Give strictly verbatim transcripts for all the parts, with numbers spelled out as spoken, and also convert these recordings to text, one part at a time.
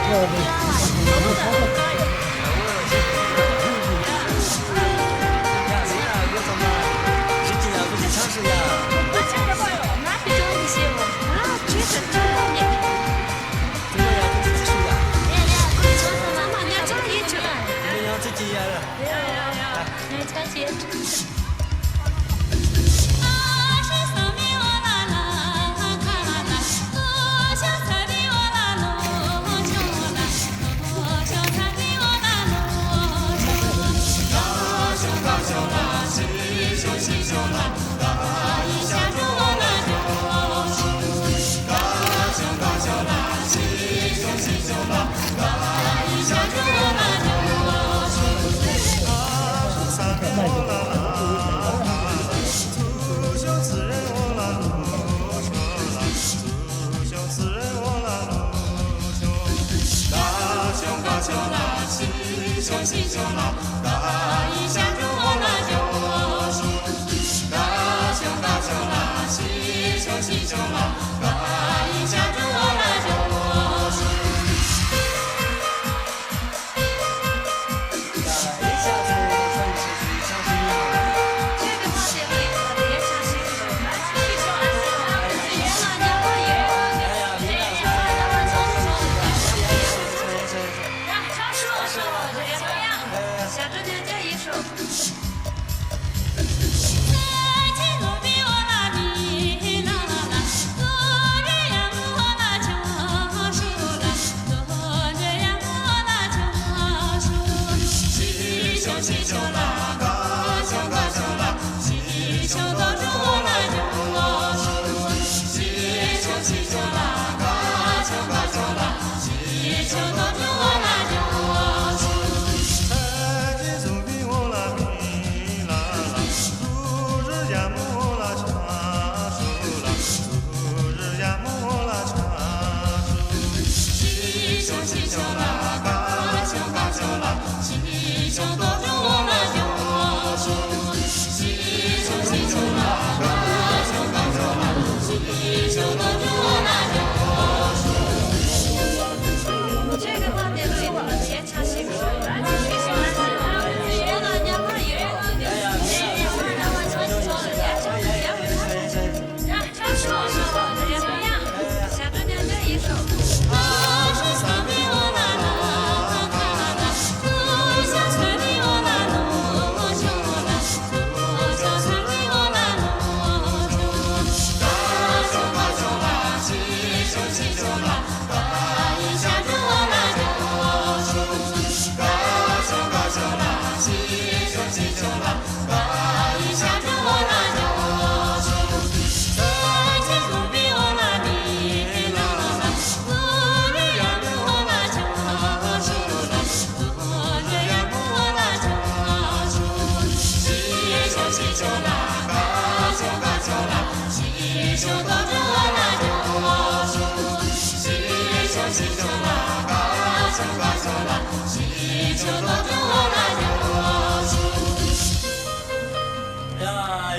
ཡ་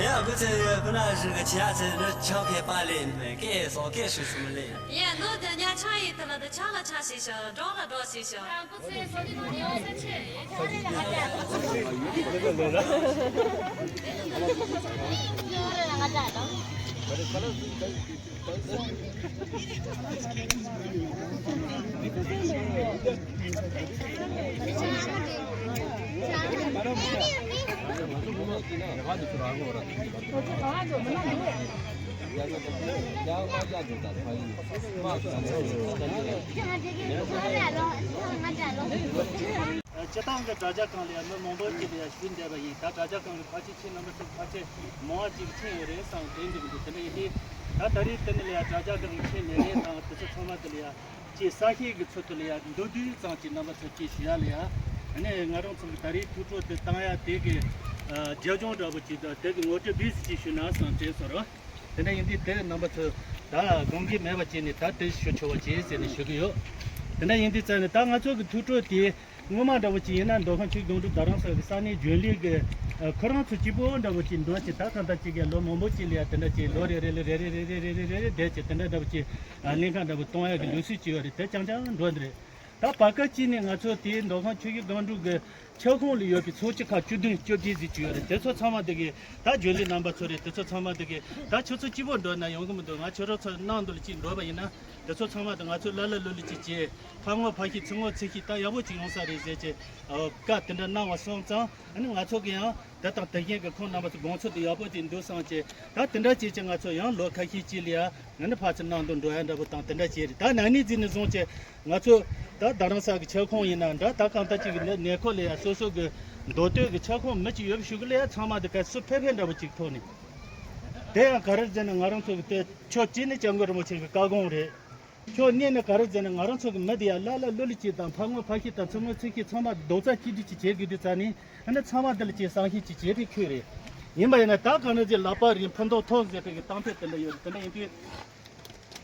ཡ་སྐུ་ཚེ་ཡོད། ཁོ་ན་ཞིག་གི་ཆ་ཚེ་ནི་ཆང་ཁེ་པ་ལེན་མེད། སྐད་སོགས་སྐད་ཤུགས་སུ་མི་ལེན། ཡ་ནོ་དེ་ཉ་ཆང་ཡིན་དེ་ལ་དེ་ཆང་ལ་ཆང་ཞིག་ཤོག། འགྲོ་ལ་འགྲོ་ཞིག་ཤོག། སྤྱི་བཏང་གི་དྲ་རྒྱ་སྒང་ལ་ཡང་མི་མང་པོ་ཅིག་ལ་ཡང་ཞུས་བསྡད་པ་ཡིན། ད་དྲ་རྒྱ་སྒང་གི་ཕལ་ཆེར་ཁྱེད་རྣམ་པ་ཚོ་ཕལ་ཆེར་མང་བ་ཅིག་མཁྱེན་ཡོད་རེད་བསམ་དྲན་འདུག་འདུག་དེ་འདྲ་ཡིན་དུས་ད་ད་རེས་དེ་ནི་ལ་ཡང་དྲ་རྒྱ་སྒང་མཁྱེན་མེད་རེད་དང་དེ་ཚོ་ཚང་མ་དེ་ལ་ཡང་ཅིག་གསལ་བཤད་ཀྱི་ཚུལ་དུ་ལ་ཡང་མདོར་བསྡུས་ཙམ་ཅིག་རྣམ་པ་ཚོ་ཅིག་ཞུ་ཡ་ལ་ཡང་ཨ་ནི་ང་རང་ཚོ་གི་ད་རེས་ཐུགས་སྤྲོ་དེ་བཏང་ཡ་དེ་གི་རྒྱབ་ལྗོངས་འདྲ་པོ་ཅིག་དང་དེ་གི་ངོ་སྤྲོད་བིས་ཅིག་ཞུ་ན་བསམ་དྲན་སོང་རོགས། དེ་འདྲ་ཡིན་དུས་དེ་རྣམ་པ་ཚོས་ད་དགོངས་འགལ་མེད་པ་བྱས་ནས་ད་དེ་ཞུ་ཆོག་པ་བྱས་ཟེར་ནས་ཞུ་གི་ཡོད། དེ་འདྲ་ཡིན་དུས་ཙང་ནས་ད་ང་ཚོ་གི་ཐུགས་སྤྲོ་དེ་སྔོན་མ་འདྲ་བོ་ཅིག་ཡིན་ན་མདོ་ཁམས་ཆུ་བཞི་སྡོང་གྲོགས་རྡ་རམ་ས་གི་ས་གནས་རྒྱུན་ལས་གི་ཁོ་རང་ཚོ་གཅིག་པོ་འདྲ་བོ་ཅིག་འགྲོ་ཅིག་ད་ད་ལྟ་ཅིག་གི་ལོ་མང་པོ་ཅིག་ལ་ཡ་དེ་འདྲ་ཅིག་ལོ་རེ་རེ་ལ་རེ་རེ་རེ་རེ་རེ་རེ་རེ་བསྡད་ཅིག་དེ་འདྲ་འདྲ་བོ་ཅིག་ལྷན་ཁག་འདྲ་བོ་གཏོང་ཡ་གི་ལུགས་སྲོལ་ཅིག་ཡོད་རེད། དེ་རྐྱང་རྐྱང་འགྲོ་འདི་རེད། ད་བར་སྐབས་ཅིག་ནས་ང་ཚོ་དེའི་མདོ་ཁམས་ཆུ་བཞི་སྒང་དྲུག་གི་ཁྱབ་ཁོངས་ལ་ཡོད་པའི་ཚོགས་སྤྱི་ཁག་བཅུ་བདུན་བཅོ་བརྒྱད་ཟིག་ཅིག་ཡོད་རེད། དེ་ཚོ་ཚང་མ་དེ་གི་ད་རྒྱུན་ལས་རྣམ་པ་ཚོ་རེད། དེ་ཚོ་ཚང་མ་དེ་གི་ད་ཆུ་ཚོད་གཅིག་པོ་འགྲོ་ན་ཡོང་གི་མི་འདུག་ང་ཁྱོད་རང་ཚོ་ནང་དུ་ལ་ཅིག་འགྲོ་བ་ཡིན་ན། དེ་ཚོ་ཚང་མ་དེ་ང་ཚོ་ལ་ལ་ལུ་ལུ་ཅིག་བྱས། ཕར་ངོ་ཕར་ཤི་ཚུར་ངོ་ཚུར་ཤི་ད་ཡག་པོ་ཅིག་ཡོང་ས་རེད་ཟེར་བྱས་བཀའ་དེ་འདྲ་གནང་བ་སོང་ཙང་། ཨ་ནི་ང་ཚོ་གི་ཡང་དེ་དང་དེ་བཞིན་གི་ཁོང་རྣམ་པ་ཚོ་དགོངས་ཚུལ་དེ་ཡག་པོ་ཅིག་འདུག་བསམ་བྱས། ད་དེ་འདྲ་བྱས་བྱས་ང་ཚོ་ཡང་ལོ་ཁ་ཤས་ཅིག་ལ་ཡ་ང་ནི་ཕར་ཚུར་ནང་དུ་འགྲོ་ཡ་འདྲ་པོ་དང་དེ་འདྲ་བྱས་རེད། ད་ན་ནིང་ཙམ་ནས་བཟུང་བྱས་ང་ཚོ་ད་རྡ་རམ་ས་གི་ཁྱབ་ཁོངས་ཡིན་ན་འདྲ། ད་གང་ལྟར་ཅིག་གི་ནས་ནས་ཁོ་ལ་ཡ་སོ་སོ་གི་མདོ་སྟོད་གི་ཁྱབ་ཁོངས་མི་ཅིག་ཡོད་པ་ཞུ་གི་ལ་ཡ་ཚང་མ་དེ་ག་སུ་ཕེ་ཕེ་འདྲ་པོ་ཅིག་ཐོག་ནས། དེ་ཡང་ག་རེ་ཟེར་ན་ང་རང་ཚོ་གི་དེ་ཕྱོགས་གཅིག་ནས་སྐྱབས་མགོན་རིན་པོ་ཆེ་གི་བཀའ་དགོངས་རེད། ཕྱོགས་གཉིས་ནས་ག་རེ་ཟེར་ན་ང་རང་ཚོ་གི་མི་དེ་ཡ་ལ་ལ་ལུ་ལུ་ཅིག་དང་ཕར་ངོ་ཕར་ཤི་དང་ཚུར་ངོ་ཚུར་ཤི་ཚང་མ་རྡོག་རྩ་གཅིག་སྒྲིལ་ཅིག་བྱེད་དགོས་དུས་ཙ་ནི། ཨ་ནི་ཚང་མ་འདི་ལ་ཅིག་བསམ་ཤེས་ཅིག་བྱེད་པའི་ཁུལ་རེད། ཡིན་པ་ཡིན་ན་ད་གང་ན་ཅིག་ལག་པ་རིང་ཕུ་མདོག་ཐོག་ཟེར་བའི་གི་གཏམ་དཔེ་དེ་འདྲ་ཡོད་རེད། དེ་འདྲ་ཡིན་དུས་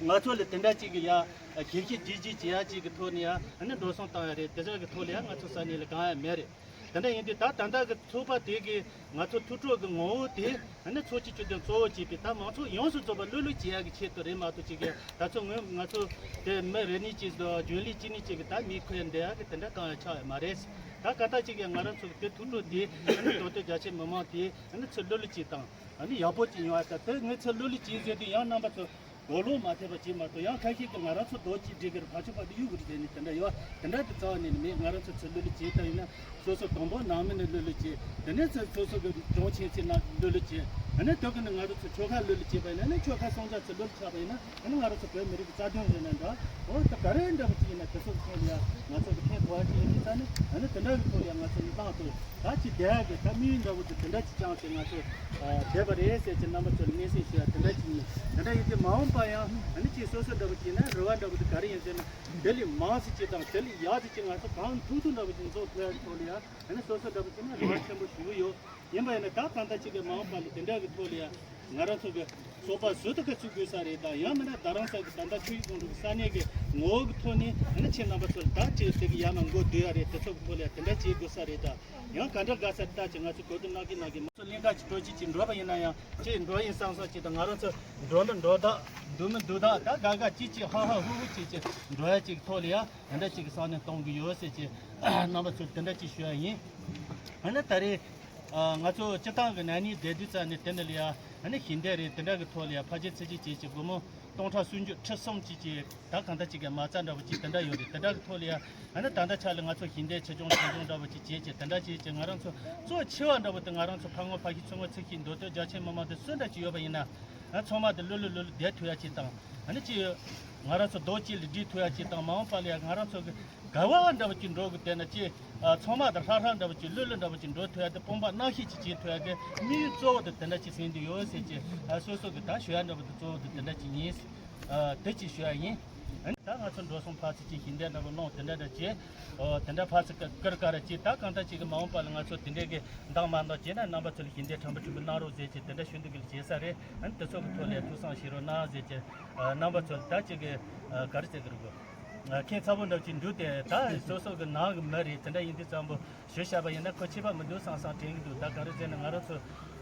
ང་ཚོ་ལ་དེ་འདྲ་ཅིག་གི་ཡ་དགེ་བཤེས་དགེ་བཤེས་བྱེད་ཡ་ཅིག་གི་ཐོག་ནས་ཡ་ཨ་ནི་འགྲོ་སོང་བཏང་ཡ་རེད། དེ་ཚོ་གི་ཐོག་ལ་ཡ་ང་ཚོ་ས་གནས་ལ་གང་ཡ་མེད་རེད། དེ་འདྲ་ཡིན་དུས་ད་ད་ལྟ་གི་ཚོགས་པ་དེ་གི་ང་ཚོ་ཐུགས་སྤྲོ་གི་ངོ་བོ་དེ་ཨ་ནི་ཚོགས་སྤྱི་བཅུ་བདུན་གཙོ་བོ་བྱས་པའི་ད་མང་ཚོགས་ཡོངས་སུ་རྫོགས་པ་ལུ་ལུ་བྱེད་ཡག་གི་ཆེད་དུ་རེད་མ་གཏོགས་ཅིག་གི་ད་ཚོ་ངོས་ང་ཚོ་དེ་མི་རེ་གཉིས་ཅིག་དང་རྒྱུན་ལས་གཅིག་གཉིས་ཅིག་གི་ད་མི་ཁོས་འདྲ་ཡག་གི་དེ་འདྲ་གང་ཡང་ཆགས་ཡོད་མ་རེད། ད་ག་ད་ཅིག་གི་ང་རང་ཚོ་གི་དེ་ཐུགས་སྤྲོ་དེ་ཨ་ནི་མདོ་སྟོད་རྒྱ་ཆེ་མི་མང་དེ་ཨ་ནི་ཚུར་ལུ་ལུ་བྱེད་དང་ཨ་ནི་ཡག་པོ་ཅིག་ཡོང་ཡ། ད་དེ་ངས་ཚུར་ལུ་ལུ་བྱེད་ཟེར་དུས་ཡང་རྣམ་པ་ཚོ་དོ་ལོ་མ་ཐེབས་པ་བྱེད་མ་གཏོགས། ཡང་ཁ་ཤས་ཀྱིས་ང་རང་ཚོ་རྡོ་གཅིག་སྒྲིལ་གྱི་རེད། ཕར་ཕྱོགས་ཕར་དུ་གཡུག་གི་རེད་ཟེར་ནས་དེ་འདྲ་ཡོད། དེ་འདྲ་དེ་རྩ་བ་ནས་ནི་མེད། ང་རང་ཚོ་ཚུར་ལུ་ལུ་བྱེད་ལྟ་ཡིན་ན་སོ་སོ་དང་པོ་ནང་མི་ནས་ལུ་ལུ་བྱེད། དེ་ནས་ཚུར་སོ་སོ་གི་གྲོང་ཁྱེར་ཚེ་ནང་ལུ་ལུ་བྱེད། དེ་ནས་དོ་གི་ནི་ང་རང་ཚོ་ཆོལ་ཁ་ལུ་ལུ་བྱེད་པ་ཡིན་ན་ནི་ཆོལ་ཁ་སོང་ཚར་ཚུར་ལུ་ལུ་ཆགས་པ་ཡིན་ན་ཨ་ནི་ང་རང་ཚོ་བོད་མི་རིགས་ཀྱི་རྩ་དོན་ཟེར་ན་འདྲ། འོ་ད་ག་རེ་འདྲ་པོ་ཅིག་ཡིན་ན་དེ་ཚོ་གི་ཐོག་ལ་ཡང་ང་ཚོ་གི་ཕན་གོ་བ་ཅིག་ཡིན་དུས་ཙང་ནི་ཨ་ནི་དེ་འདྲ་གི་ཐོག་ལ་ཡང་ང་ཚོ་ཡིན་སྟངས་ཐོག་ད་ཅིག་བསྡད་ཡག་གི་ད་དམིགས་ཡུལ་འདྲ་པོ་དེ་དེ་འདྲ་ཅིག་བཅངས་ཏེ་ང་ཚོ་ཨ་བསྡད་པ་རེད་ཟེར་གྱི་རྣམ་པ་ཚོ་ལ་སྙན་སེང་ཞུ་ཡ་དེ་འདྲ་ཅིག་ཡིན། དེ་འདྲ་ཡིན་དུས་མ་འོངས་པ་ཡང་ཨ་ནི་ཅིག་སོ་སོ་འདྲ་པོ་ཅིག་ཡིན་ན་རེ་བ་འདྲ་པོ་དེ་ག་རེ་ཡིན་ཟེར་ན་དེ་ལས་མང་ཙམ་ཅིག་དང་དེ་ལས་ཡག་ཙམ་ཅིག་ང་ཚོ་གང་ཐུབ་ཐུབ་འདྲ་པོ་ཅིག་འཛུགས་ཐུབ་ཡ་གི་ཐོག་ལ་ཡང་ཨ་ནི་སོ་སོ་འདྲ་པོ་ཅིག་ན་རེ་བ་ཆེན་པོ་ཞུ་གི་ཡོད། ཡིན་པ་ཡིན་ན་ད་གང་ལྟར་ཅིག་གི་མ་འོངས་པ་ལ་དེ་འདྲ་གི་ཐོག་ལ་ཡང་ང་རང་ཚོ་གི་ཚོགས་པ་ཟུར་དུ་ག་ཚུགས་དགོས་ས་རེད་དང་། ཡང་མིན་ན་རྡ་རམ་ས་གི་ད་ལྟ་ཆུ་ཡི་གོང་དུ་གི་ས་གནས་གི་ངོ་བོ་གི་ཐོག་ནས་ཨ་ནི་ཁྱེད་རྣམ་པ་ཚོ་ལ་ད་ཅིག་དེ་གི་ཡར་མར་འགོ་བསྡུ་ཡ་རེད། དེ་ཚོ་གི་ཐོག་ལ་ཡང་དེ་འདྲ་བྱེད་དགོས་ས་རེད་དང་། ཡང་ག་འདྲ་དགའ་ས་རེད། ད་ཅིག་ང་ཚོ་གོ་བསྡུར་གནང་གི་གནང་གི་མ་ཚོ་ལིང་ག་ཅིག་འགྲོ་ཅིག་ཅིག་འགྲོ་བ་ཡིན་ན་ཡང་ཅིག་འགྲོ་ཡིན་བསམ་བསམ་ཅིག་དང་། ང་རང་ཚོ་འགྲོ་ལ་འགྲོ་ད་འདུག་མི་འདུག་ད་ད་དགའ་དགའ་ཅིག་ཅིག་ཧ་ཧ་ཧུ་ཧུ་ཅིག་ཅིག་འགྲོ་ཡ་ཅིག་གི་ཐོག་ལ་ཡང་དེ་འདྲ་ཅིག་གི་བསམ་བློ་གཏོང་གི་ཡོད་ཟེར་ཅིག་རྣམ་པ་ཚོ་དེ་འདྲ་ཅིག་ཞུ་ཡ་ཡིན། ཨ་ནི་ད་རེས། ཨ། ང་ཚོ་སྤྱི་བཏང་གི་ན་ནིང་བསྡད་དུས་ཙམ་ནས་དེ་འདྲ་ལ་ཡ་ཨ་ནི་ཞལ་འདེབས་རེད། དེ་འདྲ་གི་ཐོག་ལ་ཡ་ཕར་ཕྱིན་ཚུར་ཕྱིན་བྱས་བྱས་སྒོར་མོ་སྟོང་ཕྲག་སུམ་ཅུ་ཁྲི་གསུམ་ཅིག་བྱས། ད་གང་ལྟར་ཅིག་གི་མ་རྩ་འདྲ་པོ་ཅིག་དེ་འདྲ་ཡོད་རེད། དེ་འདྲ་གི་ཐོག་ལ་ཡ་ཨ་ནི་ད་ལྟ་ཆ་ལ་ང་ཚོ་ཞལ་འདེབས་ཆེ་ཆུང་ཆུང་ཆུང་འདྲ་པོ་ཅིག་བྱས་བྱས་དེ་འདྲ་བྱས་བྱས་ང་རང་ཚོ་གཙོ་ཆེ་བ་འདྲ་པོ་དེ་ང་རང་ཚོ་ཕར་ངོ་ཕར་ཤི་ཚུར་ངོ་ཚུར་ཤི་མདོ་སྟོད་རྒྱ་ཆེ་མི་མང་དེ་སུ་འདྲ་ཅིག་ཡོད་པ་ཡིན་ན་ཨ་ཚང་མ་དེ་ལྷོད་ལྷོད་ལྷོད་ལྷོད་བསྡད་ཐུབ་ཡ་ཅིག་དང་། ཨ་ནི་ཅིག་ང་རང་ཚོ་རྡོག་གཅིག་ལ་སྒྲིལ་ཐུབ་ཡ་ཅིག་དང་། མ་འོངས་པ་ལ་ཡ་ང་རང་ཚོ་གི་ག་བ་འདྲ་པོ་ཅིག་འགྲོ་དགོས་བསྡད་ན་ཅིག་ཨ། ཚང་མ་དང་ཧྲ་ཧྲ་འདྲ་པོ་ཅིག་ལྷོད་ལྷོད་འདྲ་པོ་ཅིག་འགྲོ་ཐུབ་ཡ་དེ་དཔུང་པ་གནང་ཤེས་ཅིག་བྱེད་ཐུབ་ཡ་དེ་དམིགས་ཡུལ་གཙོ་བོ་དེ་དེ་འདྲ་ཅིག་ཟིན་དུ་ཡོད་ཟེར་ཅིག་ཨ། སོ་སོ་གི་ད་ཞུ་ཡ་འདྲ་པོ་དེ་གཙོ་བོ་དེ་དེ་འདྲ་ཅིག་ཡིན། ཨ། དེ་ཅིག་ཞུ་ཡ་ཡིན། ཨ་ནི་ད་ང་ཚོ་འགྲོ་སོང་ཕར་ཚུར་ཅིག་ཞལ་འདེབས་འདྲ་པོ་སློང་དེ་འདྲ་འདྲ་བྱས། ཨོ། དེ་འདྲ་ཕར་ཚུར་ཀ་ཀིར་ཀ་ར་ཅིག་ད་གང་ལྟར་ཅིག་གི་མ་འོངས་པ་ལ་ང་ཚོ་དེ་འདྲའི་གི་འདང་མ་འདང་བྱས་ན་རྣམ་པ་ཚོ་ལ་ཞལ་འདེབས་ཕྲན་བུ་ཕྲན་བུ་གནང་རོགས་ཟེར་ཅིག་དེ་འདྲ་ཞུ་འདོད་གི་ལ་བྱས་ས་རེད། ཨ་ནི་དེ་ཚོ་གི་ཐོག་ལ་ཐུགས་བསམ་བཞེས་རོགས་གནང་ཟེར་ཅིག་ཨ། རྣམ་པ་ཚོ་ལ་ད་ཅིག་གི་ཨ། ག་རེ་ཟེར་གི་རེད་གོ་ཁྱད་མཚར་པོ་འདྲ་ཅིག་འདུག་སྟེ། ད་སོ་སོ་གི་ནང་གི་མི་རེད། དེ་འདྲ་ཡིན་དུས་ཙམ་པོ་ཞུ་བྱས་པ་ཡིན་ན་ཁོ་ཁྱད་པར་མི་འདུག་བསམ་བསམ་དྲན་གི་འདུག་ད་ག་རེ་ཟེར་ན་ང་རང་ཚོ་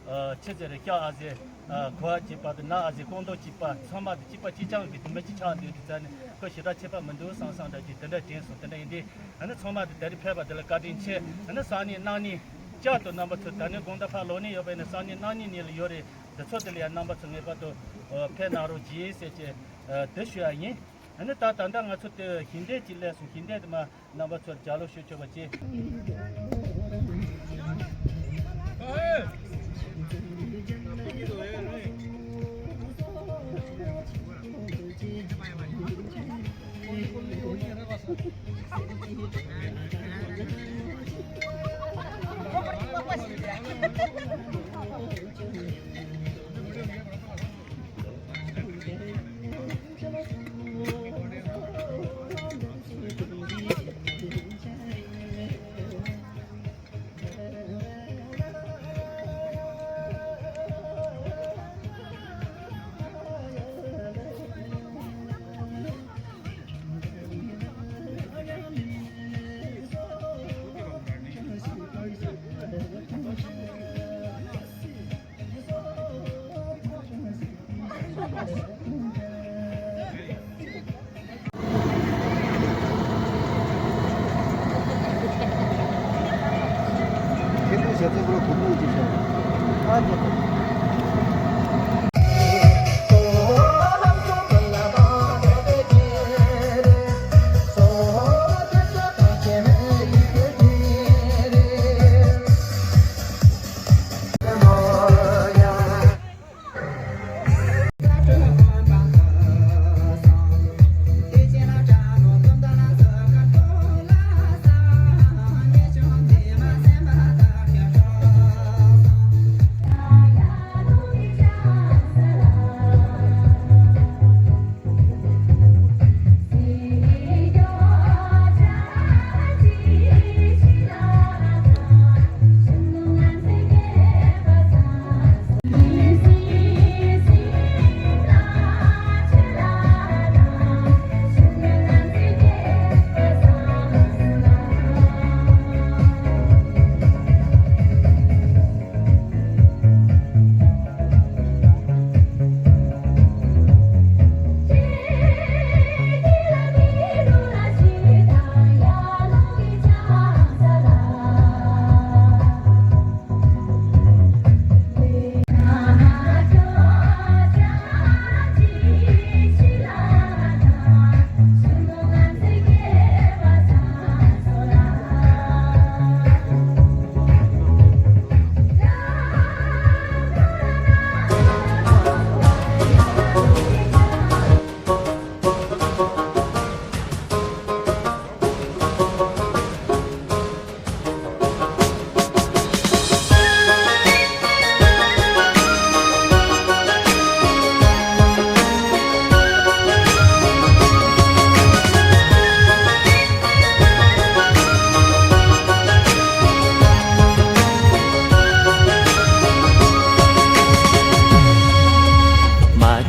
ཨ། ཆི་ཟེར་རེད། སྐྱ་ཨ་ཟེར་ཨ། གོ་བ་བྱེད་པ་དང་ན་ཨ་ཟེར་སྐོང་དོ་གཅིག་པ་ཚང་མ་དང་གཅིག་པ་གཅིག་རྐྱང་གི་དུ་མི་གཅིག་ཆགས་འདུག་དུས་ཙམ་ནས་ཁོ་ཞེ་དྲག་ཁྱད་པར་མི་འདུག་བསམ་བསམ་འདྲ་ཅིག་དེ་འདྲ་དྲན་སོང་། དེ་འདྲ་ཡིན་དུས་ཨ་ནི་ཚང་མ་དང་ད་རེས་ཕེབས་པ་དེ་ལ་བཀའ་དྲིན་ཆེ། ཨ་ནི་སང་ཉིན་གནངས་ཉིན་བསྐྱར་དུ་རྣམ་པ་ཚོ་ད་ནི་དགོང་དག་ཕར་ལོག་ནི་ཡོད་པ་ཡིན་ན་སང་ཉིན་གནངས་ཉིན་ཉིན་ལ་ཡོད་རེད། འདི་ཚོ་དེ་ལ་ཡང་རྣམ་པ་ཚོ་ངེས་པར་དུ་ཨ། ཕེབས་གནང་རོགས་གྱིས་ཟེར་ཅིག་ཨ། དེ་ཞུ་ཡ་ཡིན། ཨ་ནི་ད་ད་ལྟ་ང་ཚོ་དེ་ཞལ་འདེབས་ཅིག་སླེབས་སོང་། ཞལ་འདེབས་དེ་མར་རྣམ་པ་ཚོར་ལྗགས་ཀློག་ཞུ་ཆོག་པ་བྱེད། མ་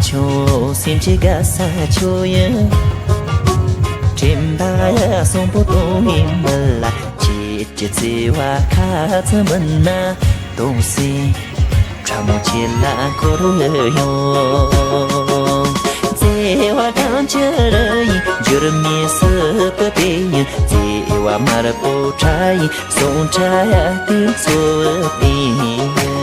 ཆོག་སེམས་ཀྱི་དགའ་ས་ཆོས་ཡིན། དྲན་པ་གསོན་པོ་གཏོང་བའི་མི་ལ། ཁྱེད་ཀྱི་བརྩེ་བ་ཁ་ཚ་མིན་ན་གཏོང་སྲིད། ཕྲ་མོ་ཁྱེད་ལ་འཁོར་ཡོང་། བརྩེ་བ་གྲང་ཁྱེར་ཡིན། འགྱུར་མེད་སྲིད་པ་དེ་ཡིན། བརྩེ་བ་དམར་པོ་ཁྲ་ཡིན། ཟུང་ཁྲ་ཡ་དུས་ཚོད་དེ་ཡིན།